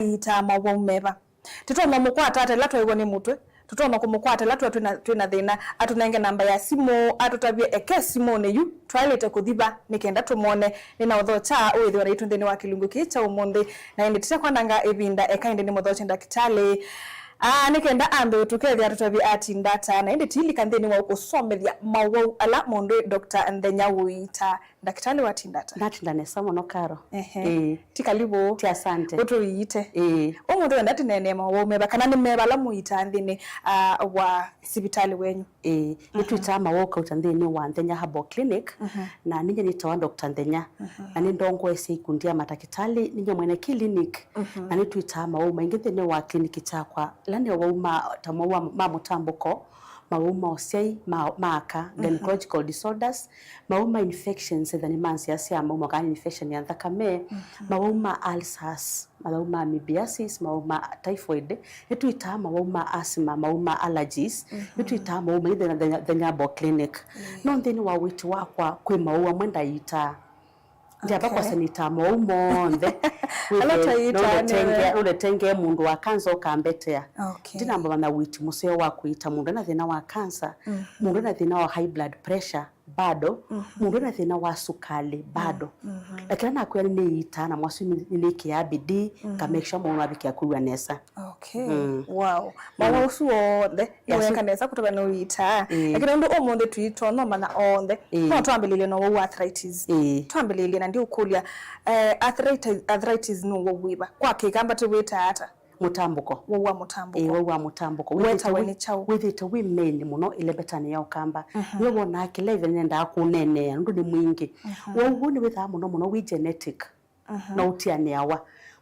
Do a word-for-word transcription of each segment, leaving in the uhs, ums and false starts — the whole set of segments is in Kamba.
Aiitaa mawau meva? Tũtonya ũmũkwata ata ĩla twaĩw'a nĩ mũtwe? Tũtonya kũmũkwata ĩla twĩ twĩna, twĩna thĩna? Atũnenge namba ya simũ, atũtavye eke simũnĩ yu twaĩlĩte kũthi va nĩ kenda tũmwone. Nĩnaũthokya ũĩthĩwa naitũ nthĩnĩ wa kĩlungu kĩĩ kya ũmũnthĩ, na ĩndĩ tũtekwananga ĩvinda, eka ĩndĩ nĩmũthokye ndakĩtalĩ, aa, nĩ kenda ambe ũtũkethya atũtavye atinda ata, na ĩndĩ tiilika nthĩnĩ wa ũkũsomethya mawau ala mũndũ Doctor Nthenya ũiitaa. Ndakĩtalĩ watinda ata? Natinda nesa mũno, Karo. Ehe. Ĩĩ. Ti karibu. Ti asante. Ũtũiite. Ĩĩ. Ũmũnthĩ wenda tũneenee mawau meva, kana nĩ meva ala mũiitaa nthĩnĩ, ah, wa sivitalĩ wenyu? Ĩĩ. Mhm. Nĩtũiitaa mawau kauta nthĩnĩ wa Nthenya Herbal Clinic, mhm, na ninyie nĩtawa Doctor Nthenya, mhm, na nĩndongoesye ikundi ya matakĩtalĩ, ninyie mwene clinic, mhm, na nĩtũiitaa mawau maingĩ nthĩnĩ wa clinic kyakwa, ĩla nĩ mawau ma, ta mawau ma, ma mũtambũko, mawau ma ũsyai, ma, ma aka, mhm, gynecological disorders, mawau ma infections, either nĩ ma nzĩa sya maumo kana infection ya nthakame, mhm, mawau ma ulcers, mawau ma amoebiasis, mawau ma typhoid, nĩtũiitaa mawau ma asthma, mawau ma allergies, mhm, nĩtũiitaa mawau ma thĩna, thĩna, thĩna herbal clinic. Mm. No nthĩnĩ wa ũiiti wakwa kwĩ mawau amwe ndaiitaa. Ndyamba, okay, kwasya nĩitaa mawau monthe. Ala wĩthĩe tũiitaa nũletengea, nĩwe, nũletengee mũndũ wa kanza ũkambetea. Okay. Ndinamba mana ũiiti mũseo wa kũiita mũndũ ena thĩna wa kanza, mhm, mũndũ ena thĩna wa high blood pressure, bado, mhm, mũndũ ena thĩna wa sukali, bado. Mhm. Lakini nakwĩa nĩnĩiitaa na mwasũ nĩ-, nĩnĩkĩaa bidii, mhm, nga make sure mũndũ avikĩa kwĩw'a nesa. Okay. Mm. Wow. Mm. Mawau ũsu onthe, yes, nĩweka nesa kũtavya nũiitaa. Ĩĩ. Lakini ũndũ ũmũnthĩ tũitonya ũmanya onthe, ĩĩ, no twambĩlĩlye na ũwau wa arthritis. Ĩĩ. Twambĩlĩlye na ndiũkũlya, eh, arthritis, arthritis nĩ ũwau wĩva? Kwa Kĩkamba tũwĩtaa ata? Mũtambũko. Wau wa mũtambũko. Ĩĩ, wau wa mũtambũko. Wetawe nĩ kyaũ? Wĩthĩte wĩ main mũno ĩlembetanĩ ya Ũkamba. Mhm. Nĩwe wonaa kĩla ĩvene nendaa kũneenea, nũndũ nĩ mwingĩ. Mhm. Wau wũ nĩwĩthaa mũno mũno wĩ genetic. Mhm. Na ũtianĩawa.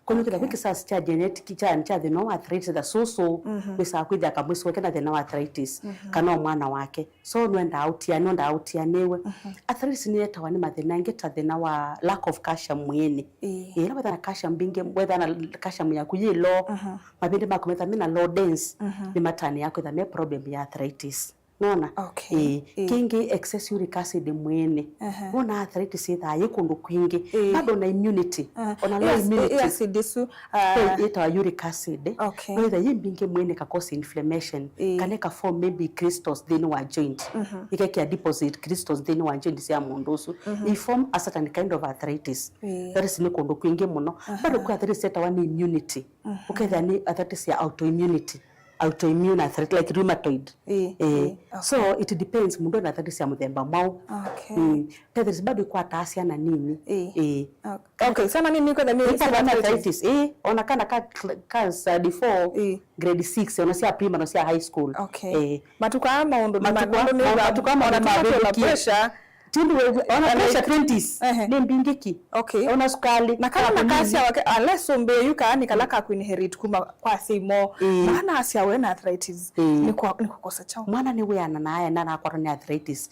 Kũnyũ kĩla, okay, kwĩ kĩsasi kya genetic kya, kya thĩna wa arthritis, ta sũsũ, mhm, wĩsaa kwĩthĩa kamwĩsĩ wake na thĩna wa arthritis, mhm, kana o mwana wake. So nwendaa ũtia-, nwendaa ũtianĩwe. Mhm. Arthritis nĩyetawa nĩ mathĩna angĩ ta thĩna wa lack of calcium mwĩĩnĩ. Ĩĩ. Ĩĩ, ĩla wetha na calcium mbingĩ, wetha na calcium yaku yĩ low, mhm, mavĩndĩ maku metha mena low dense, mhm, nĩmatanĩaa kwĩtha me problem ya arthritis. Nona? Okay. Ĩĩ. Ĩĩ. Kĩngĩ, excess uric acid mwĩĩnĩ. Aha. Wona arthritis ĩthaa yĩ kũndũ kwingĩ. Ĩĩ. Bado na immunity. Aha. Ona low immunity. Ĩ acid ĩsu, ah, ĩtawa uric acid. Okay. No ĩtha yĩ mbingĩ mwĩĩnĩ ka cause inflammation. Ĩĩ. Kana ĩka form maybe crystals nthĩnĩ wa joint. Mhm. Ĩkekĩa deposit crystals nthĩnĩ wa joint sya mũndũ ũsu. Mhm. Ĩ form a certain kind of arthritis. Ĩĩ. That is nĩ kũndũ kwingĩ mũno. Aha. Bado kwĩ arthritis ĩtawa nĩ immunity. Mhm. Ũkethĩa nĩ arthritis ya autoimmunity. Autoimmune arthritis, like rheumatoid. Ĩĩ, ĩĩ. Ĩĩ, okay. So, it depends, mũndũ ena arthritis ya mũthemba mwaũ. Okay. Mm. Arthritis bado ĩkwataa syana nini. Ĩĩ. Ĩĩ. Okay. Okay, syana nini kwenda nĩ arthritis? Ĩĩ, ona kana ka, ka standard four, ĩĩ, grade six, ona sya primary, ona sya high school. Okay. Ĩĩ. Matukũ aa maũndũ nĩ ma-, maũndũ nĩ ma-, matukũ aa maũndũ ona nĩ ma pressure. Tindi we, ona pressure twenties, ehe, nĩ mbingĩ ki. Okay. Ona sukali. Na kana makasya wake, unless ũmbĩe yu kaa nĩ kala ka kuinherit kuma kwa asyai moo. Ĩĩ. Mwana asyawe na arthritis. Ĩĩ. Nĩ kwa, nĩ kũkosa kyaũ? Mwana nĩ wĩana na aya na nakwatwa nĩ arthritis.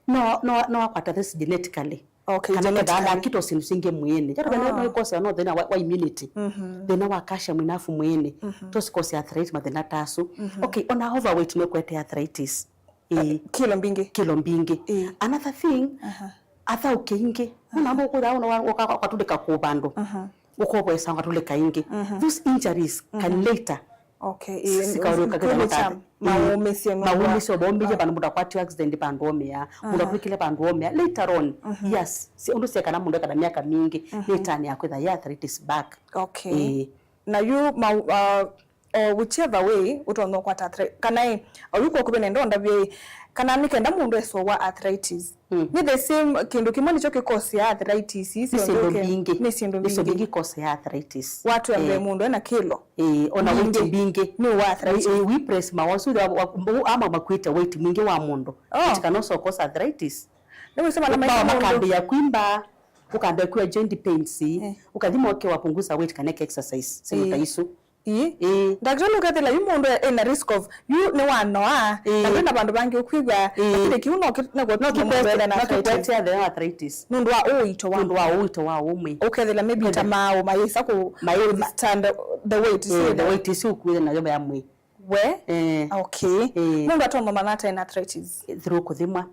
No, no, no akwata this genetically. Okay, kana genetically. Kana kĩta syĩndũ singĩ mwĩĩnĩ. Kyato, ah, no ikosa no thĩna wa, wa immunity. Mhm. Thĩna wa calcium enough mwĩĩnĩ. Mhm. Tosikose arthritis mathĩna ta asu. Mhm. Okay, ona overweight no kwete arthritis. Ĩĩ. Kilo mbingĩ. Kilo mbingĩ. Ĩĩ. Another thing, aha, athaũke ingĩ. Aha. Namba ũkũthaa ũna wa-, ũka-, ũkatũlĩka kũ vandũ. Aha. Ũkovoesa ũkatũlĩka ingĩ. Mhm. Those injuries can, mhm, later, okay, ĩĩ, sikaũlĩka kĩtha kumĩkya matathi. Ĩĩ. Mawũmĩsyo mawũmĩsyo maũmĩie, aha, vandũ mũndũ akwatio accident vandũ omĩa. Mũndũ, aha, atũlĩkile vandũ omĩa. Later on, mhm, yes, si ũndũ syekana mũndũ ekana myaka mingĩ, mhm, nĩtanĩa kwĩtha ya arthritis back. Okay. Ĩĩ. Na yu ma-, uh, o whichever way, ũtonya ũkwata arthri-, kana ĩ, o yu kwa kũvene ndondavye ĩ, kana nĩ kenda mũndũ esũwa arthritis. Mm. Nĩ the same kĩndũ kĩmwe nĩkyo kĩkosea arthritis ii. Nĩ syonthe syĩndũ mbingĩ. Nĩ syĩndũ mbingĩ. Nĩ syĩndũ mbingĩ kosea arthritis. Watu ambe, eh, mũndũ ena kilo. Eh, ona weight mbingĩ. Nĩ wa arthritis. Eh, eh, we press mawasu, wa, wa, ama makuĩte weight mwingĩ wa mũndũ. Oh. It can also cause arthritis. Nĩ kusema na maisha mũndũ makambia kwimba, ũkambia kwĩwa joint pains, eh, ũkathima ũke wapunguza weight kana eka exercise, syĩndũ ta isu. Ĩĩ. Ĩĩ. Ndakĩtalĩ ũkethĩla yu mũndũ ena risk of, yu nĩ wanoa, ĩĩ, na ndwĩna vandũ vangĩ ũkwĩw'a, ĩĩ, lakini kĩu no kĩ-, no kũ-, no kĩkwete-, mũndũ ena no arthritis. Kĩkwete the arthritis. Nũndũ wa ũito wa, nũndũ wa ũito wa ũmwe. Ũkethĩla maybe ta maũ mayĩsa kũ-, mayĩ-, withstand the weight, ĩĩ, the weight ĩsu ũkuĩte nayo ya mwĩĩ. We? Eh. Okay. Eh. Mũndũ atonya ũmanya ata ena arthritis? Through kũthimwa.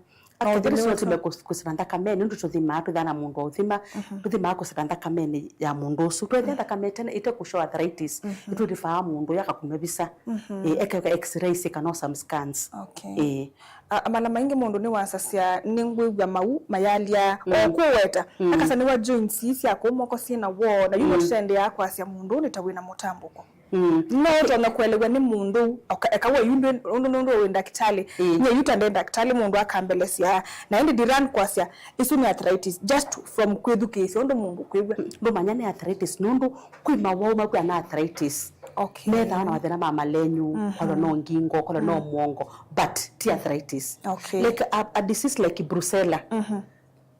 Akethĩwa ũthime kũs-, kũsila nthakame, nũndũ tũthimaa, twĩthaa na mũndũ wa ũthima, tũthimaa kũsila nthakamenĩ ya mũndũ ũsu. Twethĩa nthakame ĩte, ĩte kũshow arthritis, nĩtũrifaa mũndũ ũyũ akakunwe visa. Ĩĩ, ekeka x-rays kana o some scans. Okay. Ĩĩ. A, mala maingĩ mũndũ nĩwasasya, "Nĩngwĩw'a mau mayalya," o kũweta. Akasanĩwa joints ii sya kũu moko syĩ na woo, na yu nĩtũtendeaa kwasya mũndũ ũũ nĩ ta wĩna mũtambũko. No ũtonya kũelew'a nĩ mũndũ ũu, eka we yu ndwĩ, ũndũ nũndũ wĩ ndakĩtalĩ, nyie yu ta nde ndakĩtalĩ, mũndũ akambelesya, na ĩndĩ ndiran kwasya, "Ĩsu nĩ arthritis," just from kwĩthukĩĩsya ũndũ mũndũ kwĩw'a. Ndũmanya nĩ arthritis, nũndũ kwĩ mawau makw'a na arthritis. Okay. Methaa na mathĩna ma malenyu, kolwa no ngingo, kolwa no mũongo, but ti arthritis. Okay. Like a, a disease like brucella.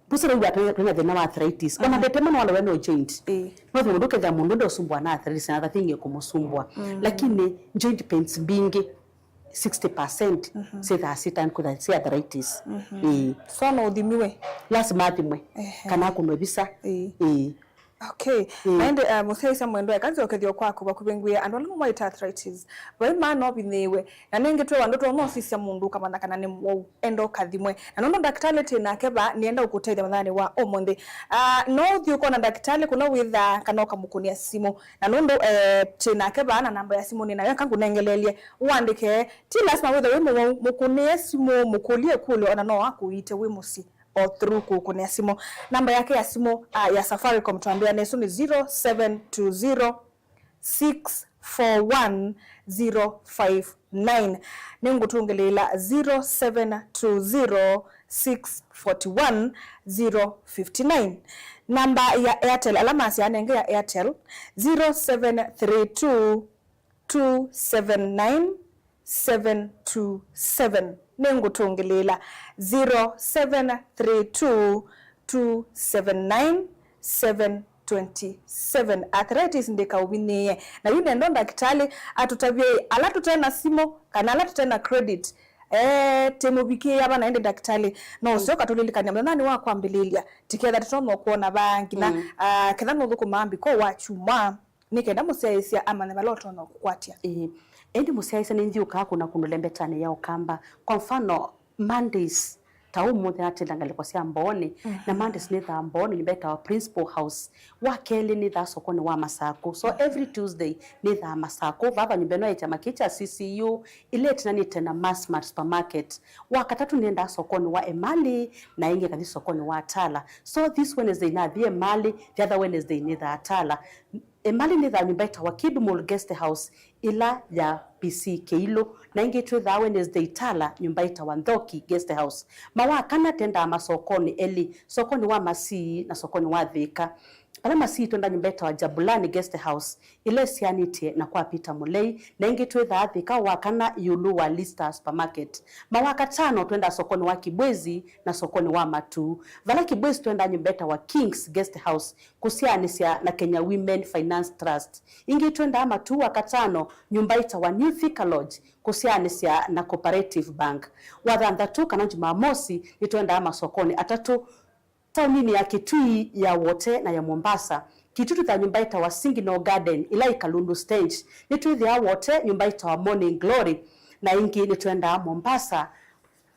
Brucella wĩw'a twĩ na thĩna wa arthritis. Ona tetema no walewe no joint. Ĩĩ. No thĩ mũndũ kethĩa mũndũ ndosumbwa na arthritis na thathingie kũmũsumbwa. Lakini joint pains mbingĩ, sixty percent, syĩthaa syĩtan kwĩtha syĩ arthritis. Ĩĩ. So no ũthimiwe? Lazima athimwe. Ehe. Kana akunwe visa. Ĩĩ. Ĩĩ. Okay. Na ĩndĩ, uh, mũsyaĩĩsya mwendwa, eka nzokethyo kwaku vakuvĩ ngwĩe andũ ala mamaĩte arthritis. Vai maa no vinyĩĩwe. Na nĩngĩ twĩ andũ tũno ũsisya mũndũ ũkamanya kana nĩ mũwau. Enda ũkathimwe. Na nũndũ ndakĩtalĩ tĩ nake vaa, nĩenda ũkũtethya mathanĩ wa ũmũnthĩ. Ah, no ũthi ũkona ndakĩtalĩ kũla wĩthaa kana ũkamũkũnĩa simũ. Na nũndũ, eh, tĩ nake vaa na namba ya simũ nĩ nayo, eka ngũnengeleelye. Ũandĩke, ti lasima wĩthe wĩ mũwau, mũkũnĩe simũ, mũkũlye ĩkũlyo, ona no akũiite wĩ mũsyĩ. O through kũkũnĩa simũ. Namba yake ya simũ, ah, ya Safaricom twambĩĩa nesu nĩ zero seven two zero, six four one, zero five nine. Nĩngũtũngĩlĩĩla zero seven two zero, six four one, zero five nine. Namba ya Airtel, ala masyaa nenge ya Airtel, zero seven three two, two seven nine, seven two seven. Nĩngũtũngĩlĩĩla zero seven three two, two seven nine, seven twenty seven. Arthritis ndĩkaũvinyĩĩe. Na yu nendo ndakĩtalĩ atũtavye ala tũte na simũ kana ala tũte na credit. Eh, tĩmũvikĩĩa vana ĩndĩ ndakĩtalĩ. No ũseo katũlilikany'a mũthenyanĩ wa kwambĩlĩlya. Tiketha tũtonya kwona vaa nginya, ah, ketha nũthũkũmaa mbiko wa kyumwa. Nĩ kenda mũsyaĩĩsya amanye vala ũtonya kũkwatya. Ĩĩ. Ĩndĩ mũsyaĩĩsya nĩnzyũkaa kũna kũndũ lembetanĩ ya Ũkamba. Kwa mfano, Mondays, ta ũmũnthĩ natĩla ngalĩko sya Mbooni, na Mondays nĩthaa Mbooni, nyũmba ĩtawa Principal House. Wa kelĩ nĩthaa sokonĩ wa Masakũ. So every Tuesday nĩthaa Masakũ. Vava nyũmba ĩno ya kyama kĩĩ kya C C U, ĩla ĩtinanĩte na Massmart Supermarket. Wa katatũ nĩendaa sokonĩ wa Emali, na ĩngĩ ngathi sokonĩ wa Tala. So this Wednesday nathi Emali, the other Wednesday nĩthaa Tala. Emali nĩthaa nyũmba ĩtawa Kidmall Guest House, ĩla ya P C Kĩilũ, na ĩngĩ twĩthaa Wednesday Tala, nyũmba ĩtawa Nthoki Guest House. Mawakana twendaa masokonĩ elĩ, sokonĩ wa Masii na sokonĩ wa Thĩka. Vala Masii twendaa nyũmba ĩtawa Jabulani Guest House, ĩla ĩsianĩtye na kwa Peter Mũlei, na ĩngĩ twĩthaa Thĩka wakana ĩũlũ wa Lista Supermarket. Mawakatano twendaa sokonĩ wa Kibwezi na sokonĩ wa Matuu. Vala Kibwezi twendaa nyũmba ĩtawa Kings Guest House, kũsyaanĩsya na Kenya Women Finance Trust. Ĩngĩ twendaa Matuu wa katano, nyũmba ĩtawa New Thika Lodge, kũsyaanĩsya na Cooperative Bank. Wa thanthatũ kana Jumamosi, nĩtwendaa masokonĩ atatũ, taoninĩ ya Kitui, ya Wote, na ya Mombasa. Kitui twĩthaa nyũmba ĩtawa Signal Garden, ĩla ĩ Kalundu Stage. Nĩtwĩthĩaa Wote nyũmba ĩtawa Morning Glory, na ĩngĩ nĩtwendaa Mombasa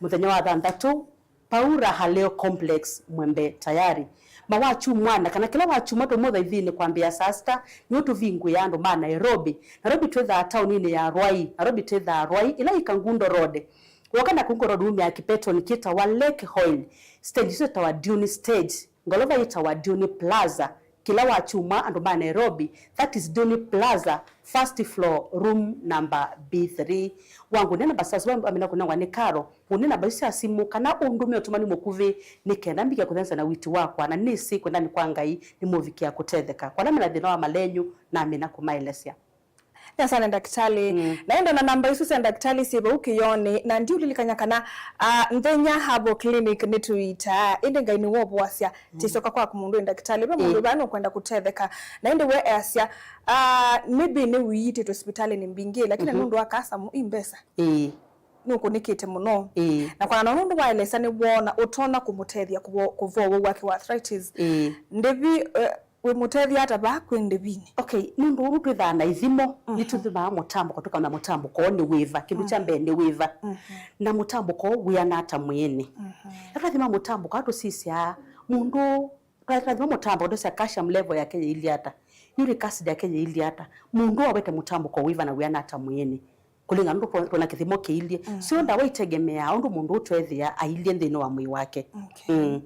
mũthenya wa thanthatũ, Paura Haleo Complex, Mwembe Tayari. Ma wa kyumwa, na kana kĩla wa kyumwa tũmũthaithinĩ kwambĩĩa saa sita, nĩw'o tũvingũĩaa andũ ma Nairobi. Nairobi twĩthaa taoninĩ ya Rwai. Nairobi twĩthaa Rwai, ĩla ĩ Kangundo Road. Woka na Kangundo Road, umĩaa kĩpetoni kĩtawa Lake Hoyle. Stage ĩsu ĩtawa Duni Stage. Ngolova yĩtawa Duni Plaza. Kĩla wa kyumwa andũ ma Nairobi, that is Duni Plaza, first floor, room number B three. Wangũnĩa namba sya simũ wamina kũnengwa nĩ Karo, ngũnĩa namba isu sya simũ, kana ũndũmĩe ũtũmani mũkuvĩ, nĩ kenda mbike kũthenza na witi wakwa, na nĩsĩ kwendani kwa Ngai nĩmũvikĩa kũtetheka. Kwa ala mena thĩna wa malenyu, namina kũmaelesya. Nĩ asante ndakĩtalĩ. Mm. Na ĩndĩ ona namba isu sya ndakĩtalĩ syĩ vau kĩyonĩ, na ndiũlilikany'a kana, ah, Nthenya Herbal Clinic nĩtũitaa, ĩndĩ Ngai nĩwovoasya. Mm. Tĩsyoka kwaku mũndũ wĩ ndakĩtalĩ, ve mũndũ, ĩĩ, vaa nũkwenda kũtetheka. Na ĩndĩ we easya, ah, maybe nĩwĩĩtĩtwe sipitalĩnĩ mbingĩ, lakini, mhm, nũndũ wa kasamu i mbesa. Ĩĩ. Nũkũnĩkĩte mũno. Ĩĩ. Na kwana na nũndũ waelesya nĩwoona ũtonya kũmũtethya kũvo-, kũvoa wau wake wa arthritis. Ĩĩ. Ndĩvi, eh, wĩmũtethya ata vaa kwĩ ndĩvinĩ? Okay, nũndũ ũndũ twĩthaa na ithimo, nĩtũthimaa mũtambũko, tũkamanya mũtambũko ũũ nĩ wĩva, kĩndũ kya mbee nĩ wĩva, na mũtambũko ũũ wĩana ata mwĩĩnĩ. Na twathima mũtambũko, tũsisyaa mũndũ, twathima mũtambũko, twĩsya calcium level yake yĩilyĩ ata, uric acid yake yĩilyĩ ata, mũndũ ũũ awete mũtambũko wĩva na wĩana ata mwĩĩnĩ, kũlingana na ũndũ twona kĩthimo kĩilyĩ. So ndawa itegemeaa ũndũ mũndũ ũtwethĩa ailyĩ nthĩnĩ wa mwĩĩ wake. Okay.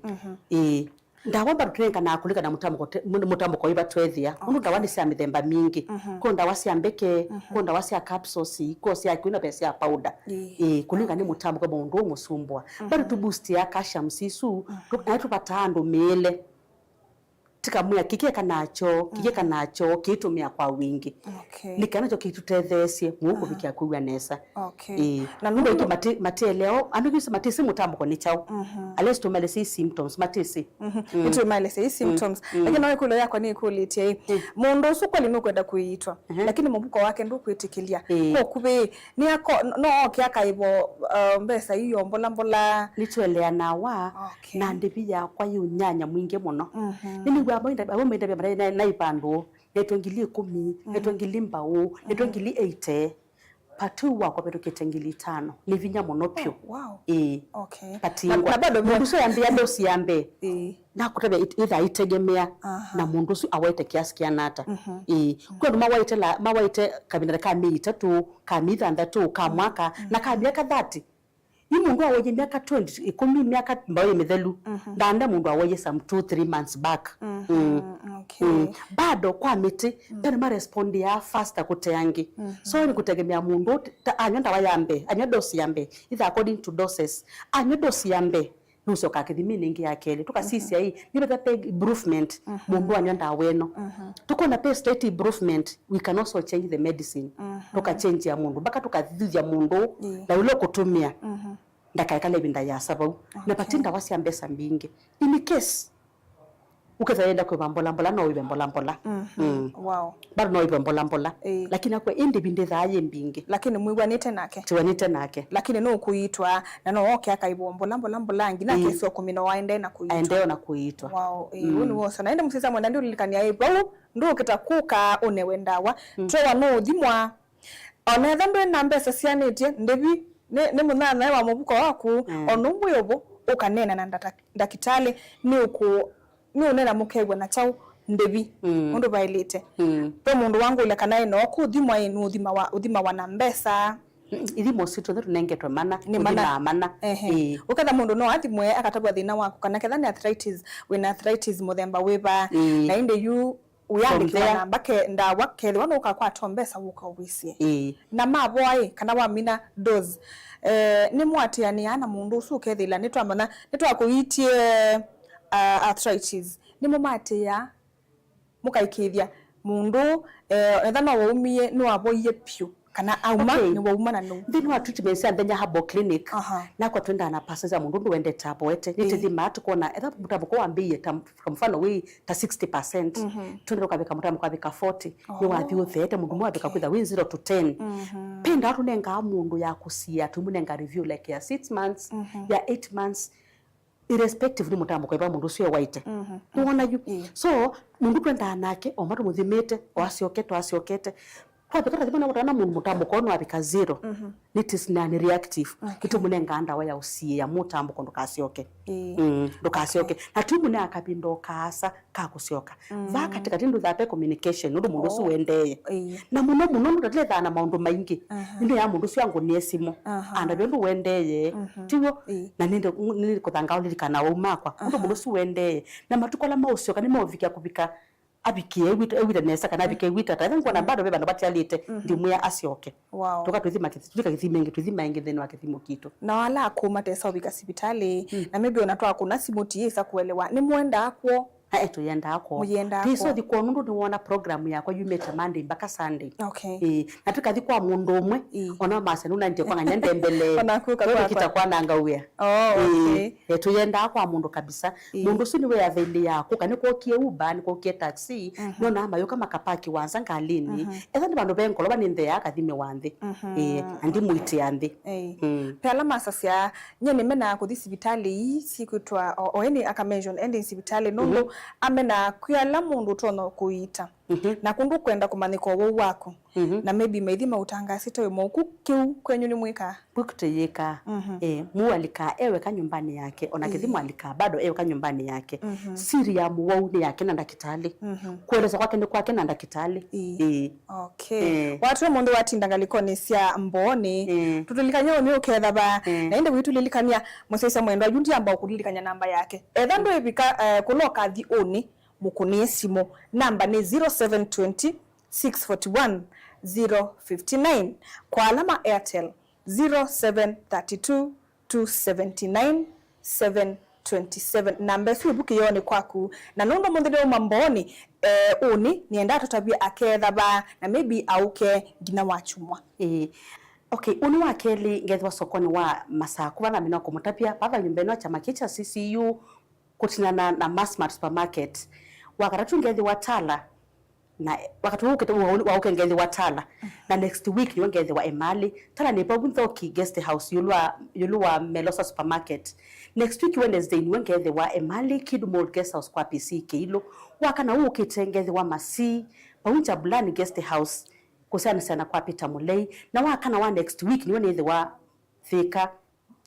Ĩĩ. Ndawa bado tũnenganaa kũlingana na mũtambũko te-, mũ-, mũtambũko wĩva twethĩa. Nũndũ ndawa nĩ sya mĩthemba mingĩ. Kwĩ ndawa sya mbeke, kwĩ ndawa sya capsules, kwĩ sya kĩu na ve sya powder. Ĩĩ, kũlingana nĩ mũtambũko mũndũ ũmũsumbũa. Bado tũboostia calcium isu, tũ-, na tũvataa andũ mĩĩle. Tĩkamwĩa kĩkĩ eka nakyo, kĩkĩ eka nakyo, kĩitũmĩa kwa wingĩ. Okay. Nĩ kana nakyo kĩtũtetheesye mũu kũvikĩa kwĩw'a nesa. Okay. Ĩĩ. Na nũndũ aingĩ mati-, matielewa, andũ aingĩ matĩsĩ mũtambũko nĩ kyaũ. Unless tũmaelesye symptoms, matĩsĩ. Nĩtũmaelesye symptoms. Lakini no ĩkũlyo yakwa nĩkũlĩtye ĩ, mũndũ ũsu kweli nũkwenda kũiitwa, lakini mũvuko wake ndũkwĩtĩkĩlya. Ĩĩ. Kwa ũkuvĩ, nĩ ako, no oke akaĩvo, uh, mbesa iyo mbola mbola. Nĩtũeleanaa wa, okay, na ndĩvi yakwa yĩ ũnyanya mwingĩ mũno. Nĩnĩw'aa amwe maindavya mara na, na ivandũ, naitwa ngili ikũmi, naitwa ngili mbaũ, naitwa ngili eighty. Pati ũũ wakwa vĩtũkĩte ngili itano. Nĩ vinya mũno vyũ. Oh, wow. Ĩĩ. Okay. Pati na, ngwa. Na bado mũndũ ũsu yambĩa ndosi ya mbee. Ĩĩ. Nakũtavya it-, ĩthaa itegemea na mũndũ ũsu awaĩte kiasi kĩana ata. Ĩĩ. Kwĩ andũ mawaĩte la, mawaĩte kavinda ka myei ĩtatũ, ka myei thanthatũ, ka mwaka, na ka myaka thirty. Yu mũndũ awaie myaka twenty, ĩkũmi, myaka mbaũ yĩ mĩthelu, ndaanda mũndũ awaie some two, three months back. Mm. Okay. Mm. Bado kwa mĩtĩ, ve andũ marespondiaa faster kũte angĩ. So nĩ kũtegemea mũndũ, ta anywa ndawa ya mbee, anywa dose ya mbee, either according to doses. Anywa dose ya mbee, nũsyokaa kĩthiminĩ ĩngĩ ya kelĩ. Tũkasisya ĩ, nĩvetha pe improvement, mũndũ anywa ndawa ĩno. Tũkona pe slight improvement, we can also change the medicine. Tũkachenjia mũndũ, mpaka tũkathithya mũndũ na ũla ũkũtũmĩa. Ndakaekale ĩvinda yĩasa vau. Na vati ndawa sya mbesa mbingĩ. In case ũkethĩa yenda kwĩva mbola mbola, no wĩve mbola mbola. Mm. Wow. Bado no wĩve mbola mbola. Ĩĩ. Lakini akwe ĩndĩ ĩvinda ĩthaa yĩ mbingĩ. Lakini mwĩw'anĩte nake. Tiwanĩte nake. Lakini no kũitwa, na no oke akaĩvwa mbola mbola mbola angĩ, na kesi ũkũmina waendee na kũitwa. Aendee na kũitwa. Wow, ĩĩ, ũu nĩ wosa. Na ĩndĩ mũsisa mwenda ndiũlilikania ĩ, vau ndũkĩta kũka ũnewe ndawa. Twewa no ũthimwa. O na ethwa ndwĩ na mbesa sianĩtye, ndĩvi nĩ, nĩ mũnyanyae wa mũvuko waku, o na ũmwe ũvo, ũkaneena na ndata-, ndakĩtalĩ, nĩ ũkũ-, nĩ ũneena mũkew'a na kyaũ ndĩvi, ũndũ vaĩlĩte. Ve mũndũ wangũlya kana ĩ no kũthimwa ĩ, nũũthimawa, ũthimawa na mbesa? Mm, ithimo sitũ nĩ tũnengetwe mana, nĩ mana. Ũthimaa mana. Ehe. Ĩĩ. Ũketha mũndũ no athimwe akatavw'a thĩna waku, kana ketha nĩ arthritis, wĩ na arthritis mũthemba wĩva, na ĩndĩ yu Ũyandĩkĩwa namba ke ndawa, kethĩwa nũkakwata mbesa wũka ũvĩsye. Ĩĩ. Na mavoa ĩ, kana wamina dose, eh, nĩmũatĩanĩaa na mũndũ ũsu ũkethĩla nĩtwamanya, nĩtwakũitie, ah, arthritis. Nĩmũmatĩĩa, mũkaĩkĩĩthya mũndũ, eh, etha no waumie, nĩwavoie vyũ. Kana auma, okay, nĩ wauma na nũũ? Nthĩnĩ wa treatment sya Nthenya Herbal Clinic, aha, nakwa twendaa na passes ya mũndũ ũndũ wendete avoete. Ĩĩ. Nĩtĩthimaa tũkona etha mũtambũko wambĩĩe ta, kwa mfano, wĩ ta sixty percent. Mhm. Twende ũkavika mũtambũko wavika forty. Oh. Nĩwathi ũtheete mũndũ ũmwe wavika, okay, kwĩtha wĩ zero to ten. Mhm. Pe ndawa tũnengaa mũndũ ya kũsiĩa, tũimũnenga review like ya six months, mhm, ya eight months. Irrespective nĩ mũtambũko ĩva mũndũ ũsu ewaĩte. Mhm. Nĩwona yu? Ĩĩ. So, mũndũ twendaa nake, o matũmũthimĩte, o asyokete, o asyokete. Twavika tũthima na kũtana mũndũ mũtambũko ũno wavika zero. Mhm. Nĩ test na nĩ reactive. Okay. Nĩtũmũnengaa ndawa ya ũsiĩĩa mũtambũko ndũkasyoke. Ĩĩ. Mm, ndũkasyoke. Okay. Na tũimũnenga kavinda o kaasa ka kũsyoka. Mm. Vaa katĩkatĩ ndũthaa pe communication, nũndũ mũndũ ũsu, oh, wendeeye. Ĩĩ. Na mũno mũno, nũtatĩlethaa na maũndũ maingĩ. Aha. Nĩndũ ya mũndũ ũsu angũnie simũ. Aha. Andavya ũndũ wendeeye. Mhm. Tiw'o? Ĩĩ. Na nĩndĩ, nĩndĩ kũthanga ũlilikana wau makwa. Ũndũ, aha, mũndũ ũsu wendeeye. Na matukũ ala maũsyoka nĩmaũvikĩa kũvika avikĩe ewĩte, ewĩte nesa kana, mm, avike ewĩte ata. Ethĩwa ngwona, mm, bado ve vandũ vatialĩte, mm, ndimwĩa asyoke. Wow. Tũka twĩthima kĩthi-, tũvika kĩthima ĩngĩ, twĩthima ĩngĩ nthĩnĩ wa kĩthimo kitũ. Na ala akũũ matesa ũvika sivitalĩ, mm, na maybe ona twakũna simũ tiĩsa kũelewa, nĩmwendaa kw'o? Ae, tũyendaa kwoo. Mũyendaa kwoo. Tũisothi kwoo nũndũ nĩwona program yakwa yumĩte Monday mpaka Sunday. Okay. Ĩĩ, na tũkathi kwa mũndũ ũmwe, ĩĩ, ona masya nũnandie kwang'anya ndembele. Ona kwĩka kwakwa. Tũkita kwananga wĩa. Oh, ĩĩ, okay. Eh, tũyendaa kwa mũndũ kabisa. Ĩĩ. Mũndũ ũsu nĩwe available ya kũka, nĩkwokie Uber, nĩkwokie taxi, mhm, nona mayũka makapaki wanza ngalĩnĩ. Mhm. Etha nĩ vandũ ve ngolova nĩ nthea akathimĩwa nthĩ. Mhm. Ĩĩ, na ndimũitĩa nthĩ. Ĩĩ. Mm. Pe ala masasya, nyie nĩmenaa kũthi sivitalĩ ii syĩkwĩtwa, o, o ĩndĩ aka mention ending sivitalĩ, nũndũ, mhm, Amena kwĩ ala mũndũ ũtonya kũiita. Mhm. Na kũndũ kwenda kũmanyĩka ũwau waku. Mhm. Na maybe maithi maũtangaasĩte wĩ mũuku kĩu kwenyu nĩ mwĩkaa. Kwĩ kũteyĩkaa. Mhm. Eh, mũu alikaa eweka nyũmbanĩ yake, ona kĩthi Ĩĩ. mwalikaa bado eweka nyũmbanĩ yake. Mhm. Siri ya mũwau nĩ yake na ndakĩtalĩ. Mhm. Kũelesya kwake nĩ kwake na ndakĩtalĩ. Ĩĩ. Ĩĩ. Okay. Eh. Watw'e mũndũ watinda ngalĩkonĩ sya Mbooni. Eh. Tũtũlikany'a ũnĩ ũkethava. Eh. Na ĩndĩ wĩtũlilikany'a mũsyaĩĩsya mwendwa yu ndiamba kũlilikany'a namba yake. Etha ndwĩvika, eh, kũla ũkathi ũnĩ, mũkũnĩe simũ. Namba nĩ zero seven twenty, six forty one, zero fifty nine. Kwa ala ma Airtel, zero seven thirty two, two seventy nine, seven twenty seven. Namba ĩsu ĩvu kĩyoonĩ kwaku. Na nũndũ mũnthĩ nĩwauma Mbooni, eh, ũnĩ nĩenda atũtavye akethava na maybe aũke nginya wakyumwa. Ĩĩ. Okay, ũnĩ wa kelĩ ngethĩwa sokonĩ wa Masaku, vala namina kũmũtavya, vava nyũmba ĩno ya kyama kĩĩ kya C C U, kũtinana na Massmart Supermarket. Wa katatũ ngethĩwa Tala, na wakati ũũ ũkĩte wa, wa ũke ngethĩwa Tala. Na next week nĩwe ngethĩwa Emali. Tala nĩ vau Nthoki Guest House, ĩũlũ wa, ĩũlũ wa Melosa Supermarket. Next week Wednesday nĩwe ngethĩwa Emali Kid Mall Guest House kwa P C Kĩilũ. Wa kana ũũ ũkĩte ngethĩwa Masii, vau Njabulani Guest House, kũsyaanĩsya na kwa Peter Mũlei. Na wa kana wa next week nĩwe nĩthĩwa Thĩka,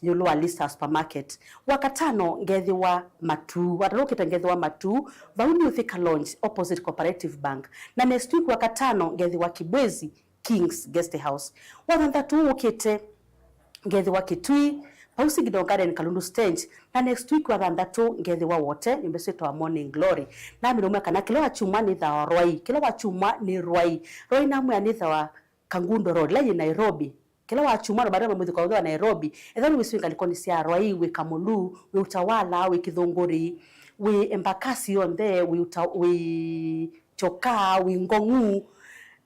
ĩũlũ wa Lista Supermarket. Wakatano ngethĩwa Matuu, watatũ ũkĩte ngethĩwa Matuu, vau New Thika Lounge, opposite Cooperative Bank. Na next week wakatano ngethĩwa Kibwezi, Kings Guest House. Wathanthatũ ũkĩte ngethĩwa Kitui, vau Signal Garden Kalundu Stage. Na next week wathanthatũ ngethĩwa Wote, nyũmba ĩsu yĩtawa Morning Glory. Namĩlũmwe kana kĩla wa kyumwa nĩthawa Rwai, kĩla wa kyumwa nĩ Rwai. Rwai namwĩa nĩthawa Kangundo Road, ĩla yĩ Nairobi. Kĩla wa kyumwa, no baada mamwĩthĩ kwa ũthwa Nairobi. Ethĩwa nĩwĩsĩ wĩ ngalĩkonĩ sya Rwai, wĩ Kamulu, wĩ Utawala, wĩ Kĩthũngũri, wĩ Embakasi yonthe, wĩ Uta-, wĩ Chokaa, wĩ Ngong'u,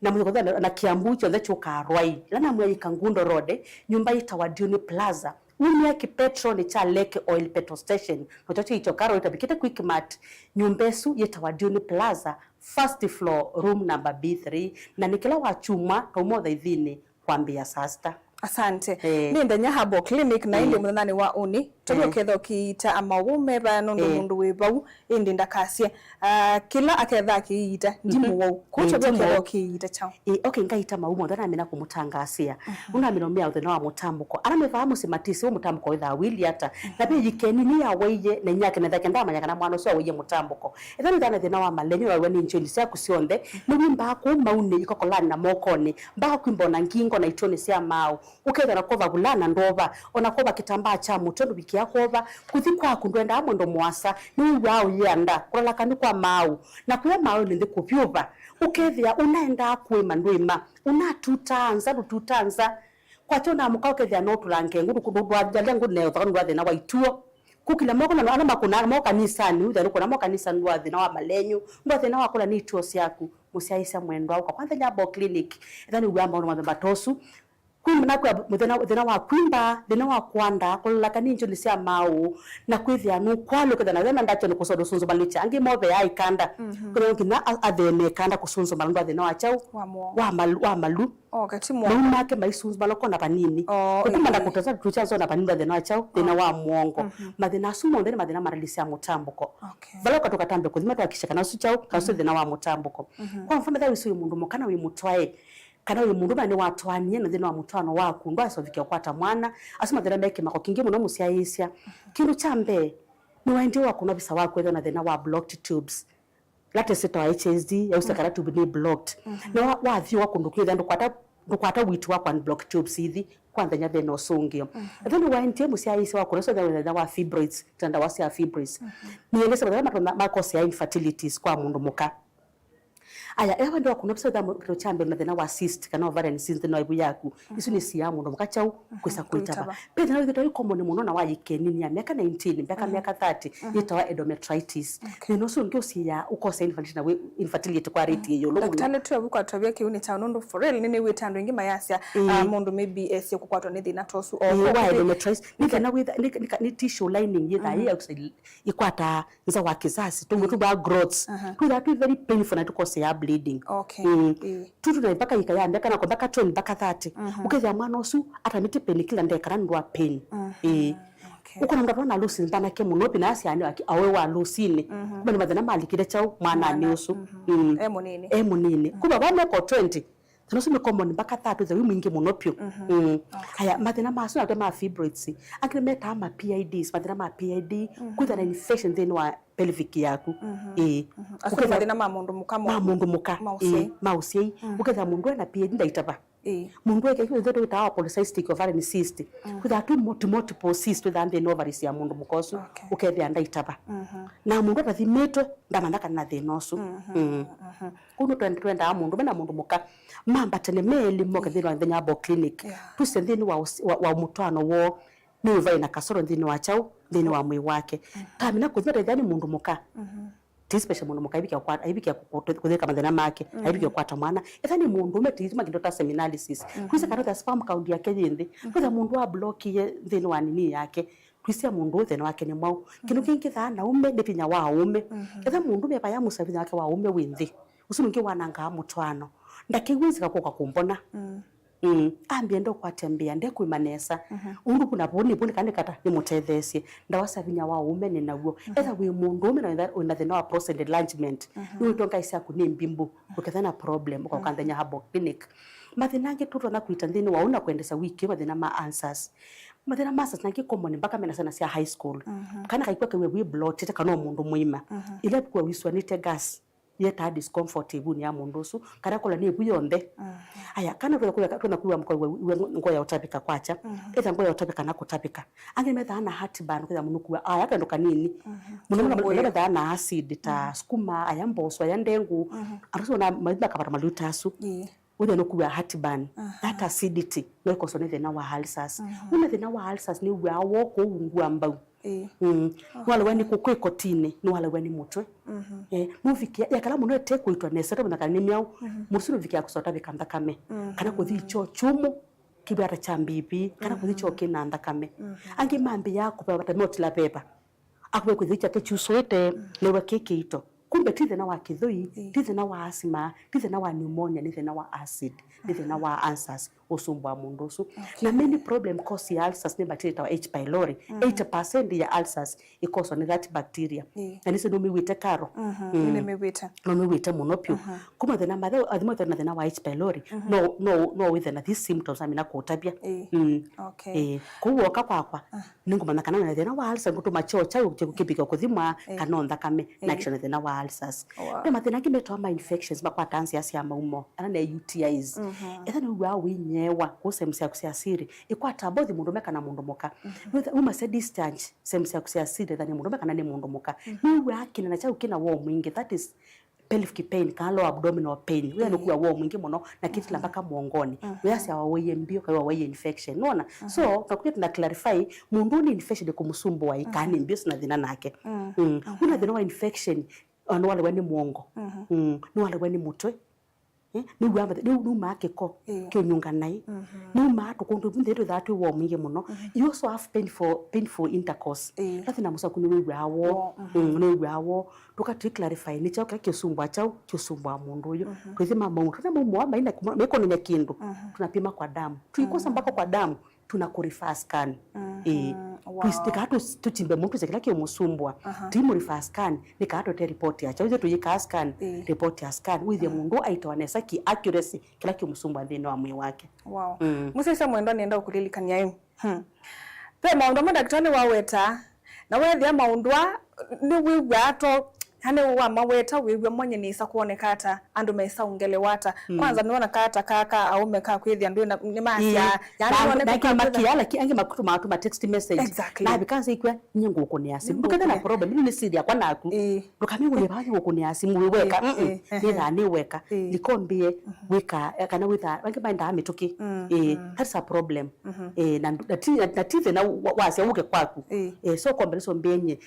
na mũthĩ kwa ũthwa na, na Kiambu kyonthe kyũkaa Rwai. Ĩla namwĩa yĩ Kangundo Road, nyũmba yĩtawa Diuni Plaza. Umia kĩpetrolĩ kya Lake Oil Petrol Station, nokyo kyĩ Chokaa Road, ĩtavikĩte Quickmart. Nyũmba ĩsu yĩtawa Diuni Plaza, first floor, room number B three, na nĩ kĩla wa kyumwa, kauma ũthaithinĩ kwambĩĩa saa sita. Asante. Eh. Nĩ Ndenya Herbal Clinic, na ĩndĩ Eh. mũthenyanĩ wa ũnĩ, tũthi Eh. ũketha ũkĩita amaũũ meva nũndũ Eh. mũndũ wĩ vau, ĩndĩ ndakasye, ah, kĩla aketha akĩiita, ndi Mhm. mũwau. Kwoou Eh, tũthi ti ũketha mũwau. ũkĩiita kyaũ? Eh, okay, ngaita maũũ monthe namina kũmũtangaasĩa. Mhm. Nũndũ namina ũmĩa ũthĩna wa mũtambũko. Ala me vaa mũsyĩ matĩsĩ ũũ mũtambũko wĩthaa wĩlĩ ata. Mhm. Na ve yĩkeni nĩyawaie, na inyake na thake ndamanya kana mwana ũsu awaie mũtambũko. Ethĩwa nĩwĩthĩwa na thĩna wa malenyu, waw'a nĩ ngyoni syaku syonthe, nĩwĩmbaa kũu maunĩ, ikokolanĩ na mokonĩ, mbaa kwimba ona ngingo na ituonĩ sya maaũ, ũkethĩwa na kwova vulana ndwova, ona kwova kĩtambaa kya mũtwe ndũvikĩa kwova, kũthi kwaku ndwendaa mũndũ mũasa, nĩwĩw'aa ũyĩa nda, kũlala kanĩ kwa maaũ, na kũya maaũnĩ nthĩ kũvyũva, ũkethĩa ũnaendaa kũĩma ndwĩma, ũnatutaa nza ndũtutaa nza, kwakya ũnaamũka ũkethĩa no tũlange ngũ, ndwathalia ngũ neũthaka nũndũ wa thĩna wa ituo. Kũkila moko na ala makũnaa mo kanisanĩ, wĩthĩa nũkũna mo kanisanĩ nũndũ wa thĩna wa malenyu, nũndũ wa thĩna wa kũla nĩ ituo syaku. Mũsyaĩĩsya mwendwa ũka kwa Ndenya Herbal Clinic, ethĩwa nĩwĩw'aa maũndũ mamemba ta ũsu. Kwimba nakwĩa mũthĩna, thĩna wa kwimba, thĩna wa kwanda, kũlala kanĩ ngyũnĩ sya maaũ, na kwĩthĩa nũkwalũkĩtha na wĩna ndakyonĩ kũsoda ũsũnzũmalĩkya. Angĩ moveaa ĩkanda, Mhm. kwĩthĩa nginya a-, atheeme ĩkanda kũsũnzũmala nũndũ wa thĩna wa kyaũ? Wa mũongo. Wa malu, wa malu. Oh, kati mau mwongo. Make maisũnzũmala ũkona vanini. Oh, Ũkũmanda ĩĩ. Kũtesa tũtũ kya zona vanini nũndũ wa thĩna wa kyaũ? Thĩna Oh. wa mũongo. Mhm. Mathĩna asu monthe nĩ mathĩna maralisya mũtambũko. Okay. Vala ũkatũ katambe kũthima twakisha kana ũsu kyaũ, kana ũsu Mhm. thĩna wa mũtambũko. Mhm. Kwa mfano, ethĩwa wĩsĩ wĩ mũndũ mũka na wĩ mũtwae, kana wĩ mũndũ na nĩwatwaanie na thĩna wa mũtwaano waku, ndwaĩsa ũvike ũkwata mwana, asu mathĩna me kĩmako kingĩ mũno mũsyaĩĩsya. Kĩndũ kya mbee, nĩwaendie wakũnwa visa waku ethĩwa na thĩna wa blocked tubes. Latest ta H S D, yausa kana tube nĩ blocked. Mhm. Na wa-, wathiũwa kũndũ kwĩthĩa ndũkwata, ndũkwata wĩtu wa kwa blocked tubes ithi, kwa nthenya vena ũsũngĩo. Mhm. Ethĩwa nĩwaendie mũsyaĩĩsya wakũnwa so thĩna wa fibroids, ta ndawa sya fibroids. Mhm. Nĩendesya mathĩna matũ ma-, makosea infertilities kwa mũndũ mũka. Aya, ethĩwa ndĩ wa kũnwa visa wĩthĩa kĩndũ kya mbee na thĩna wa cyst kana ovarian cyst nthĩnĩ wa ĩvu yaku, isu nĩ siaa mũndũ mũka kyaũ kwĩsa kwĩtava. Kwĩtava. Ve thĩna wĩthĩtwa wĩ common mũno na wa yĩkeni nĩ ya myaka nineteen mpaka myaka thirty, yĩtawa endometritis. Okay. Thĩna ũsu ũngĩ ũsiaa ũkosa infertility na wĩ infertility kwa rate yĩ ĩũlũ mũno. Ndakĩtalĩ, twĩ avu kwatavya kĩu nĩ kyaũ, nũndũ for real nĩnĩw'ĩte andũ aingĩ mayasya, Ĩĩ. ah, mũndũ maybe esĩ kũkwatwa nĩ thĩna ta ũsu. Ĩĩ, wa endometritis. Nĩ thĩna wĩtha-, nĩ, nĩ, nĩ tissue lining yĩthaa yĩ outside ĩkwataa nza wa kĩsasi, tũmwe tũvaa growths. Aha. Twĩthaa twĩ very painful na tũkosea bleeding. Okay. Mm. Ĩĩ. Tutu na mpaka yĩka ya myaka na kwa mpaka twenty mpaka thirty. Mhm. Ũkethĩa mwana ũsu atamĩte painkiller ndekana nũndũ wa pain. Mhm. Ĩĩ. Okay. Ũkona mũndũ atwaa na lose mbanake mũno, pina asiani wake awe wa lose-inĩ. Mhm. Kuma nĩ mathĩna malikile chau mwananĩ ũsu. Mhm. Mm. E mũnini. E mũnini. Mm. Kuma vameko twenty, thĩna ũsu nĩ common mpaka thirty, thĩna wĩ mwingĩ mũno piũ. Mhm. Mm. Okay. Aya, mathĩna masu na ma fibroids. Angĩ nĩmetaa ma P I Ds, mathĩna ma P I D, mhm, kwĩthwa na infection nthĩnĩ wa pelvic yaku. Mhm. Ĩĩ. Mhm. Asu nĩ mathĩna ma mũndũ mũka ma mũndũ mũka. Ma ũsyai. Ĩĩ, ma ũsyai. Mhm. Ũkethĩa mũndũ ena P I D ndaitava. Ĩĩ. Mũndũ eke kĩu ndeto ĩtawa polycystic ovarian cyst. Mm. Kwĩthĩa tu multi-, multiple cyst twĩthaa nthĩnĩ ovaries ya mũndũ mũka ũsu. Okay. Ũkethĩa ndaitava. Mhm. Na mũndũ atathimĩtwe, ndamanya kana na thĩna ũsu. Mhm. Mm. Mhm. Kũu nĩ twend-, twendaa mũndũ, mena mũndũ mũka. Mamba tene melĩ moke nthĩnĩ wa Nthenya Herbal Clinic. Yeah. Tuse nthĩnĩ wa ũs-, wa, wa mũtwaano woo. Nĩ vai na kasoro nthĩnĩ wa kyaũ, nthĩnĩ wa mwĩĩ wake. Mhm. Kamina kũthi ũtethya nĩ mũndũ mũka. Mhm. Ti special mũndũ mũka aivikia kwa, aivikia kũthĩka mathĩna make, mhm, aivikia kwata mwana. Etha nĩ mũndũ ũme ti makindo ta seminalisis. Mhm. Twĩse kana the sperm count yake yĩ nthĩ. Mhm. Twĩtha mũndũ wa block ye nthĩnĩ wa nini yake. Twĩsĩa mũndũ ũyũ thĩna wake nĩ mwaũ. Kĩndũ kĩngĩ thaa na ũme nĩ vinya wa ũme. Mhm. Etha mũndũ ũme vaya mũsa vinya wake wa ũme wĩ nthĩ. Ũsu nũngĩ wanangaa mũtwaano. Ndakĩw'e nzika kũka kũmbona. Mm. Mm. Ambie ndokwatya mbĩa, ndekwĩma nesa. Mhm. Ũndũ kuna vũnĩ vũnĩ kana nĩ kata nĩmũtetheesye. Ndawa sya vinya wa ũme nĩ naw'o. Mhm. Etha wĩ mũndũ ũme na wĩna, wĩna thĩna wa prostate enlargement. Mhm. Nĩwĩtwa ngai syaku nĩ mbimbu. Ndũketha na problem, ũkaũka, mhm, Nthenya Herbal Clinic. Mathĩna angĩ tũtonya kwĩta nthĩnĩ wa ũna kwendesa wiki, mathĩna ma ulcers. Mathĩna ma ulcers nangĩ common mpaka mena syana sya high school. Mhm. Kana kaikwa kew'e wĩ bloated kana o mũndũ mũima. Mhm. Ila kwa wiswanĩte gas. Yetaa discomfort ĩvunĩ ya mũndũ ũsu, kana kũla nĩ ĩvu yonthe. Mhm. Aya, kana twĩna kwĩwa, twĩna kwĩwa mkoa iwe, iwe ngo ya ũtavĩka kwakya, mhm, etha ngo ya ũtavĩka na kũtavĩka. Angĩ methaa na heartburn, kwĩtha mũndũ kua, aya, kendo kanini. Mhm. Mũno mũno, mũno methaa na acid, ta, mhm, sukuma, aya, mboso, aya, ndengu. Mhm. Andũ asu ona mathi makavata maluta asu. Ĩĩ. Ũthĩa nũkuaa heartburn, aha, that acidity, no ĩkoswa nĩ thĩna wa ulcers. Mhm. Wĩna thĩna wa ulcers, nĩw'aa woo kũu ngua mbau. Ĩĩ. Mm. Aha. Nĩwalew'a nĩ kũkũ ĩkotinĩ, nĩwalew'a nĩ mũtwe. Mhm. Eh, nũvikia, yakala mũno ete kũitwa nesa, tũmenya kana nĩ myaũ, mhm, mũsu nũvikia kũsota vĩka nthakame. Mhm. Kana kũthi choo kyũmũ, kĩvata kya mbivi, kana kũthi choo kĩna nthakame. Mhm. Angĩ mambĩaa kũveva ta motila veva. Akw'e kwĩthĩ kyake kyusũĩte, mm, nĩwe kĩ kĩito. Kumbe ti thĩna wa kĩthũi, mm, ti thĩna wa asima, ti thĩna wa pneumonia, nĩ thĩna wa acid, nĩ thĩna wa ulcers ũsumbũa mũndũ ũsu. Okay. Na main problem cause ya ulcers nĩ bacteria ĩtawa H. pylori. Mm. Eighty percent ya ulcers ĩkoswa nĩ that bacteria. Mm. Na nĩsĩ nũmĩw'ĩte karo. Mhm. Mm. Nĩmĩw'ĩte. Nũmĩw'ĩte mũno piũ. Mhm. Kuma thĩna mathe, athima thĩna, thĩna wa H. pylori, mhm, no, no, no wĩthe na these symptoms amina kũtavya. Mm. Mm. Okay. Eh, kũu woka kwakwa, ah, nĩngũmanya kana wĩna thĩna wa ulcer, ngũtũma choo kyaku kĩvike kũthimwa, eh, kana o nthakame, eh, na kisha na thĩna wa ulcers. Wow. Ve mathĩna angĩ metawa ma infections, makwataa nzĩa sya maumo, kana nĩ U T Is. Mhm. Etha nĩw'aa ũinyeewa kũu sehemu syaku sya siri, ĩkwata both mũndũme kana mũndũ mũka. Mhm. Wĩtha-, umasya discharge sehemu syaku sya siri, etha nĩ mũndũme kana nĩ mũndũ mũka. Mhm. Nĩw'aa kĩnana kyaku kĩna woo mwingĩ, that is pelvic pain, kana lower abdominal pain. Wĩa, mm, nũkua woo mwingĩ mũno, na kĩtila, mhm, mpaka mwongoni. Mhm. Wĩasya wawaiye mbio, kana wawaiye infection. Nona? Mhm. So, nakuja tuna clarify, mũndũ nĩ infection kũmũsumbũa, ĩ, kana, mhm, nĩ mbio sina thĩna nake. Mm. Mm. Mhm. Wĩna thĩna wa infection, ona nĩwalew'a nĩ mwongo. Mhm. Mm. Nĩwalew'a nĩ mũtwe. Eh, nĩw'aa mathe-, nĩ-, nĩumaa kĩko, ĩĩ, kĩũnyunga naĩ. Mhm. Nĩumaa tũkũndũ vu nthĩ twĩthaa twĩ woo mwingĩ mũno. Mhm. You also have painful, painful intercourse. Ĩĩ. Lathi na mũsaku nĩwĩw'aa woo. Woo, mhm. Mm, nĩwĩw'aa woo. Tũka tũi clarify nĩ kyaũ kĩla kĩũsumbũa kyaũ, kĩũsumbũa mũndũ ũyũ. Mhm. Twĩthĩ ma maũndũ. Twĩna maũndũ aa maina kuma-, maikonania kĩndũ. Mhm. Tunapima kwa damu. Tuikosa, mhm, mpaka kwa damu. Tuna kũ refer scan. Mhm. Ĩĩ. Wow. Twĩsĩ-, nĩ kana tũ-, tũchimbe mũndũ twĩsĩ kĩla kĩũmũsumbũa. Aha. Tũimũ refer scan, nĩ kana tũte report ya kyaũ. Ithyĩ tũyĩkaa scan, ĩĩ, report ya scan. Wĩthĩe, mm, mũndũ aitawa nesa ki accuracy kĩla kĩũmũsumbũa nthĩnĩ wa mwĩĩ wake. Wow. Mm. Mũsyaĩĩsya mwendwa, nĩenda ũkũlilikany'a ĩ. Hmm. Ve maũndũ amwe ndakĩtalĩ wawetaa, na weethĩa maũndũ aa nĩwĩw'aa to, kana nĩwamaweta, wĩw'a mwenye nĩsa kwoneka ata, andũ mesa ũngelewa ata. Mm. Kwanza nĩwona kata kaa ka aũme ka kwĩthĩa andũ nĩ, nĩmasyaa. Ĩĩ. Yaani na, nĩwoneka na angĩ ka kwĩthĩa makia, lakini angĩ makũtũma, tũma text message. Exactly. Na vikanza ikwĩa, "Nyie ngũkũnĩa simu." Nĩngũkũnĩa. Ndũkethĩa na problem, ĩno nĩ siri yakwa naku. Ĩĩ. Ndũkamĩw'e vaa ngũkũnĩa simu wĩ weka. Ĩĩ, mm-mm. Ĩĩ, ehe. Nĩthaa nĩ weka. Ĩĩ. Likombie, mhm, wĩka, eh, kana wĩthaa, angĩ maendaa mĩtũkĩ. Mm, ĩĩ, mm. That's a problem. Mhm. Ĩĩ, na, na ti, na, na ti thĩna wa, wasya ũke kwaku. Ĩĩ. Ĩĩ, so kombe nĩsombie nyie.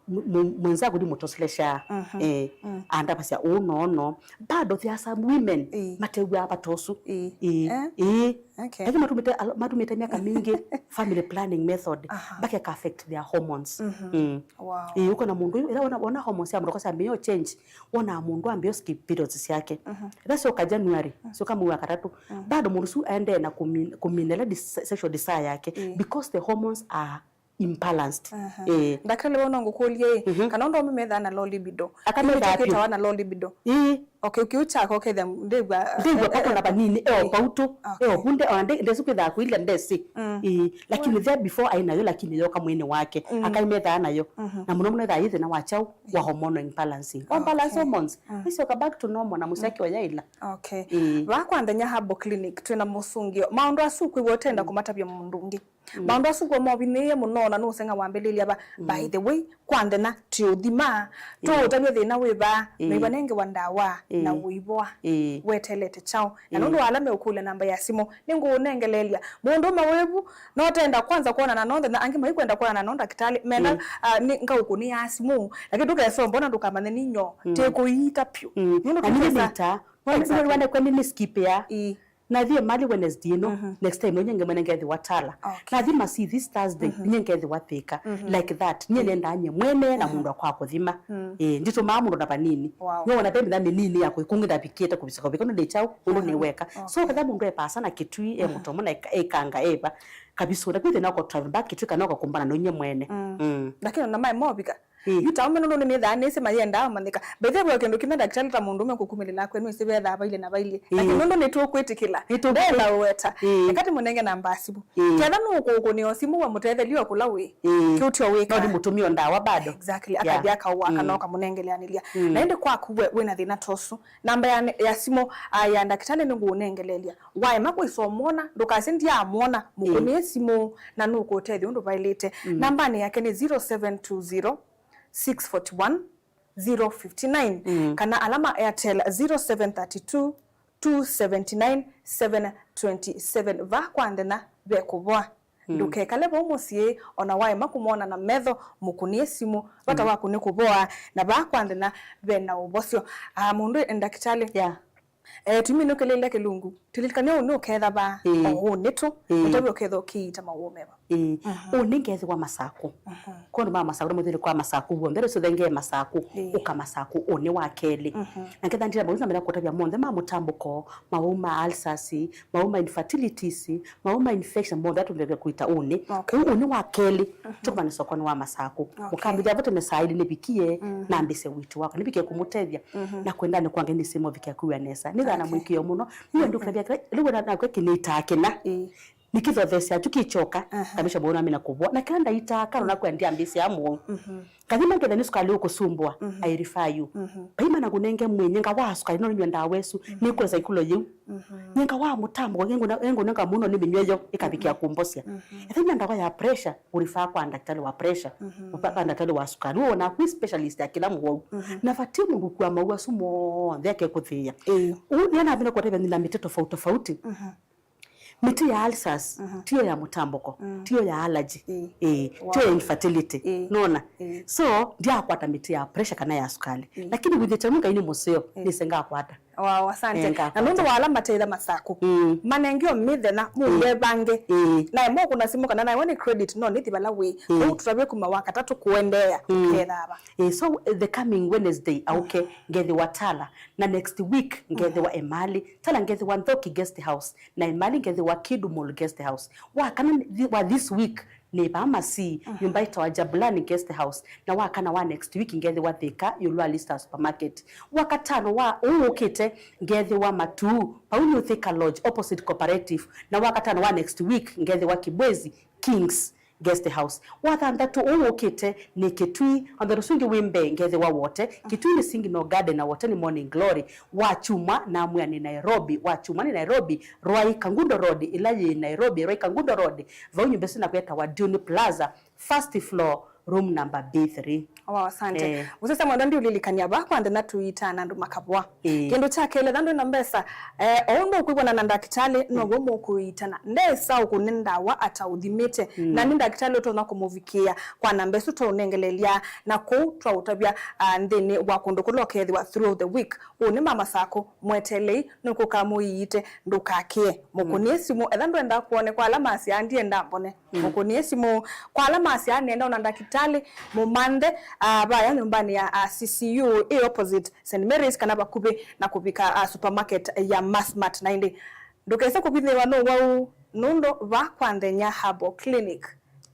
Mu-, mu-, mwenzangu ndimũtoselesha. Mhm. Eh, mm. Andavasya ũũ no, no. Bado there are some women, eh, matew'aa vata ũsu. Eh. Eh, eh. Eh. Okay. Lakini matumĩte, alo-, matumĩte myaka mingĩ family planning method, aha, mpaka ĩka affect their hormones. Mhm. Mm. Wow. Eh, ũkona mũndũ ũyũ, ĩla wona, wona hormones ya mũndũ akosa mĩo change, wona mũndũ ambĩo skip periods syake. Mhm. Ĩla syoka January, mm, syoka mwei wa katatũ, mm, bado mũndũ ũsu aendee na kũmin-, kũminela dis-, sexual desire yake, eh, because the hormones are imbalanced. Aha. Eh. Ndakĩtalĩ, vau no ngũkũlye ĩ, mhm, kana ũndũ aũme methaa na low libido? Aka methaa vyũ. Ĩndĩ kĩtawa na low libido. Ĩĩ. Okay, kĩu kyakwa ũkethĩa ndĩw'a, ndĩw'a eh, pako eh, na vanini, eh, eo, eh, pau tu, okay, eo, vunde, ona nde-, ndesu kwĩthaa kũilya ndesĩ. Mm. Ĩĩ, lakini there before aĩ nayo, lakini yoka mwĩnĩ wake, mm, akaimethaa nayo. Mhm. Na mũno mũno ethaa yĩ thĩna wa kyaũ, wa hormonal imbalancing. Wa balance hormones, mm, isioka back to normal na mũsyake, mm, oyaĩla. Okay. Ĩĩ. Vaa kwa Nthenya Herbal Clinic, twĩna mũsũngĩo. Maũndũ asu kwĩw'a ũtenda, mm, kũmatavya mũndũ ũngĩ. Mm. Maũndũ asu kwĩw'a movinĩĩe mũno na nũsenga wambĩlĩlya va. Mm. By the way, kwa Nthenya tũũthima, ĩĩ, tũũtavya thĩna wĩ vaa, ĩĩ, na ivanengewa ndawa, ĩĩ, na ũivoa. Ĩĩ. Wetelete kyaũ? Na, ĩĩ, nũndũ wa ala meũkũlya namba ya simũ, nĩngũũnengeleelya. Mũndũũme wĩvu, no tenda kwanza kwonana no Nthenya, angĩ maikwenda kwonana no ndakĩtalĩ. Mena, mm, ah, nĩ ngaũkũnĩa simũ, lakini ndũkesombe na ndũkamanye ninyo, mm, tĩkũiita vyũ. Mm. Nũndũ na nĩnĩ tũkesa nĩta, exactly, nĩwanekwa nĩnĩ skipĩa. Ĩĩ. Nathi Emali Wednesday ĩno, mhm, next time nĩnye ngemwene ngethĩwa Tala. Okay. Nathi Masii this Thursday, mhm, nĩnye ngethĩwa Thĩka. Mhm. Like that. Nĩnye, mhm, nendaa nye mwene na, mhm, mũndũ akwa kũthima. Mm. Eh, nditũmaa mũndũ na vanini. Wow. Nĩwona ve mĩtha mĩnini ya kwĩkungĩtha vikĩte kũvika kũvika nĩ kyaũ, ũndũ, aha, nĩ weka. Okay. So, ketha mũndũ epasa na Kitui, e, mhm, Mũtomo na eka-, ekanga eva. Kavisũna, kwĩ thĩna ũko travel back Kitui kana ũkakumbana na inye mwene. Mm. Mm. Lakini ona maĩ movika, ĩĩ, yu taume nũndũ nĩnĩthaa nĩsĩ mayendaa manyĩka. By the way, kĩndũ kĩmwe ndakĩtalĩ ta mũndũũme kũkumĩlĩla kwenu ĩsĩ vethaa vailye na vailye. Ĩĩ. Lakini nũndũ nĩtũkwĩtĩkĩla, nĩtũkwĩ-, ndenda ũweta. Ĩĩ. Eka tũmũnenge namba ya simũ. Ĩĩ. Ketha nũkũkũnĩa simũ wa mũtetheli wa kũla wĩ. Ĩĩ. Kĩu tyo wĩka. No ndĩmũtũmĩe o ndawa bado. Exactly. Yeah. Akathi akaũa, mm, kana ũkamũnengeleanĩlya. Mm. Na ĩndĩ kwaku we wĩna thĩna ta ũsu, namba ya, ya simũ, ah, ya ndakĩtalĩ nĩngũũnengeleelya. Waema kwĩsa ũmwona, ndũkasye ndiamwona, mũkũnĩe, ĩĩ, simũ, na nũkũũtethya ũndũ vaĩlĩte. Mm. Nambanĩ yake nĩ zero seven two zero, six forty one, zero fifty nine, mm, kana ala ma Airtel zero seven thirty two, two seventy nine, seven twenty seven. Vaa kwa Nthenya ve kũvoa. Mm. Ndũkekale vau mũsyĩ, ona waema kũmwona na metho, mũkũnĩe simũ, vata, mm, waku nĩ kũvoa, na vaa kwa Nthenya ve na ũvosyo. Ah, mũndũ e ndakĩtalĩ. Yeah. Eh, tũminũkĩlĩlya kĩlungu. Tũlilikane ũnĩ ũketha vaa, ĩĩ, o ũnĩ tu, ĩĩ, ũtavya ũketha ũkĩita mawũũ meva. Ĩĩ. Mhm. Ũnĩ ngethĩwa Masakũ. Mhm. Kwondũ ma Masakũ, nĩmwĩthĩle kwa Masakũ vuo. Mbere syothe ngee Masakũ, ĩĩ, ũka Masakũ, ũnĩ wa kelĩ. Mhm. Na ngetha ndila maũndũ namena kũtavya monthe ma mũtambũko, mawũũ ma ulcers, mawũũ ma infertilities, mawũũ ma infection, monthe atũmbĩke kũita ũnĩ. Okay. Ũũ ũnĩ wa kelĩ, mhm, tũkũmana sokonĩ wa Masakũ. Okay. Mũkambĩthya vo tene saa ilĩ nĩvikie, mhm, nambĩse witũ wakwa. Nĩvikie kũmũtethya. Mhm. Na kwenda nĩ kwange nĩ simo vikia kuwa nesa. Nĩ thana, okay, mwĩkĩo mũno. Nĩ andũ, mhm, kĩla, lĩu na, na kweki nĩ takĩna. Ĩĩ. Nĩkĩthothesya tu kĩchoka, aha, kamisha bona mina kũvoa. Na kĩla ndaitaa, karo, mhm, na kwenda ambĩsya amũ. Mhm. Kathima ngetha nĩ sukali ũkũsumbwa, mhm, I refer you. Mhm. Paima na kũnenge mwĩnyenga wa sukali, no nĩnywa ndawa ĩsu, mhm, nĩkwesa ikulo yĩu. Mhm. Nyenga wa mũtambo, nyengo na, nyengo nenga mũno nĩ mĩnyweyo, ĩkavikĩa, mhm, kũmbosya. Mhm. Ethenya ndawa ya pressure, ũrifaa kwa ndakĩtalĩ wa pressure, mhm, ũpa-, kwa ndakĩtalĩ wa sukali. Ũũ naku specialist ya kĩla mũwau. Mhm. Na vati mũndũ kua mau asu monthe akekũthĩĩa. Ĩĩ. Ũu nĩ anavina kũtavya nina mĩtĩ tofauti tofauti. Mhm. Mĩtĩ ya ulcers, mhm, tiyo ya mũtambũko, mm, tiyo ya allergy, ĩĩ, ĩĩ, wow, tiyo ya infertility. Ĩĩ. Nona? Ĩĩ. So, ndiakwata mĩtĩ ya pressure kana ya sukali. Ĩĩ. Lakini wĩthĩte Ngai nĩ mũseo, ĩĩ, nĩse ngakwata. Wow, asante. Ĩĩ, ngakwata. Na nũndũ wa ala mateitha Masakũ, mm, manengeo mĩthenya, ĩĩ, mũngevange. Ĩĩ. Nae mokũna simũ kana nawe nĩ credit, no nĩthi vala wĩ. Ĩĩ. Kwoou tũtavye kuma Wakatatũ kũendeea, mm, tũkethava. Ĩĩ, so, the coming Wednesday, auke, mm, ngethĩwa Tala. Na next week, ngethĩwa, mm, Emali. Tala ngethĩwa Nthoki Guest House. Na Emali ngethĩwa Kidumol Guest House. Wa kana thi-, wa this week, nĩ vaa Masii, mhm, nyũmba ĩtawa Jabulani Guest House. Na wa kana wa next week, ngethĩwa Thĩka, ĩũlũ wa Lista Supermarket. Wa katano wa ũũ ũkĩte, ngethĩwa Matuu, vau nĩ Thĩka Lodge, opposite Cooperative. Na wa katano wa next week, ngethĩwa Kibwezi, Kings Guest House. Wa thanthatũ ũũ ũkĩte nĩ Kitui, o nthano ũsu ũngĩ wĩ mbee ngethĩwa Wote. Kitui nĩ Singing No Garden na Wote nĩ Morning Glory. Wa kyumwa namwĩa nĩ Nairobi, wa kyumwa nĩ Nairobi, Rwai Kangundo Road, ĩla yĩ Nairobi, Rwai Kangundo Road, vau nyũmba ĩsu nakwĩtawa Dune Plaza, first floor, room number B three. Wow, asante. Eh. Mũsese mwendwa, ndiũlilikania vaa kwa Nthenya tũitaa na andũ makavoa. Ĩĩ. Kĩndũ kya kelĩ, ethĩwa ndwĩ na mbesa, eh, o ũndũ ũkwĩw'ana na ndakĩtalĩ, mm, now'o mũkũiitana. Ndesa ũkũne ndawa ataũthimĩte, mm, na nĩ ndakĩtalĩ ũtonya kũmũvikĩĩa kwa namba ĩsu twaũnengeleelya, na kũu twaũtavya, ah, nthĩnĩ wa kũndũ kũla ũkethĩwa throughout the week. Ũũ nĩ Mama Sacco, mweteelei, nũkũka mũiite, ndũkakĩe. Mũkũnĩe simũ, ethĩwa ndwenda kwonekwa ala masyaa ndienda mbone. Mm. Mũkũnĩe simũ. Kwa ala masyaa nĩenda ona ndakĩtalĩ, mũmanthe, ah, vaya nyũmbanĩ ya, ah, C C U, ĩ opposite Saint Mary's kana vakuvĩ na kũvika, ah, supermarket ya Massmart. Na ĩndĩ ndũkese kũvithĩwa nĩ ũwau, nũndũ vaa kwa Nthenya Herbal Clinic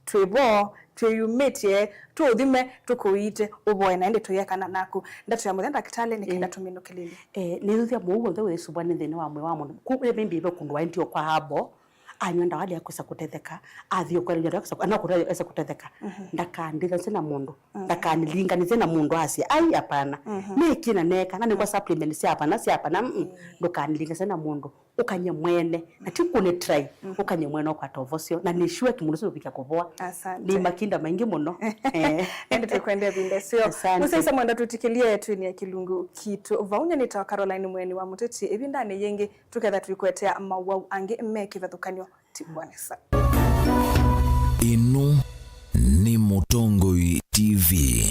twĩ vo twĩyumĩtye, tũũthime, tũkũiite, ũvoe, na ĩndĩ tũyekana naku. Ndeto ya mũthya, ndakĩtalĩ, nĩ kenda tũminũkĩlĩlye. Eh, nĩthuthya mũu w'onthe wĩsũvwa nĩ nthĩnĩ wa mwĩĩ wa mũndũ. Ku maybe ve kũndũ waendie kwa abo, anywa ndawa lya kwĩsa kũtetheka, athi ũkwelany'a lya kwĩsa, ana kũtetheka, ndakandithanĩsye na mũndũ, ndakanilinganĩsye na mũndũ asya, "Ai, hapana." Nĩkĩ na neka, na nĩkwa supplement sya hapana, sya hapana, mm, ndũkanilinganĩsye na mũndũ. Ũkany'e mwene, na ti kũnĩ try, ũkany'e mwene ũkwata ũvosyo, na nĩ sure kĩmũndũ sĩũvikya kũvoa. Asante. Nĩ makinda maingĩ mũno. Eh. Ĩndĩ tũkwendea ĩvinda ĩseo. Asante. Mũsyaĩĩsya mwenda twĩtĩkĩlye twĩnĩe kĩlungu kitũ. Vau nyie nĩtawa Caroline Mweni wa Mũteti. Ĩvindanĩ yĩngĩ, tũketha tũikũetea mawau angĩ me kĩvathũkany'o. Tikwanesa. Ĩno nĩ Mũtongoi T V.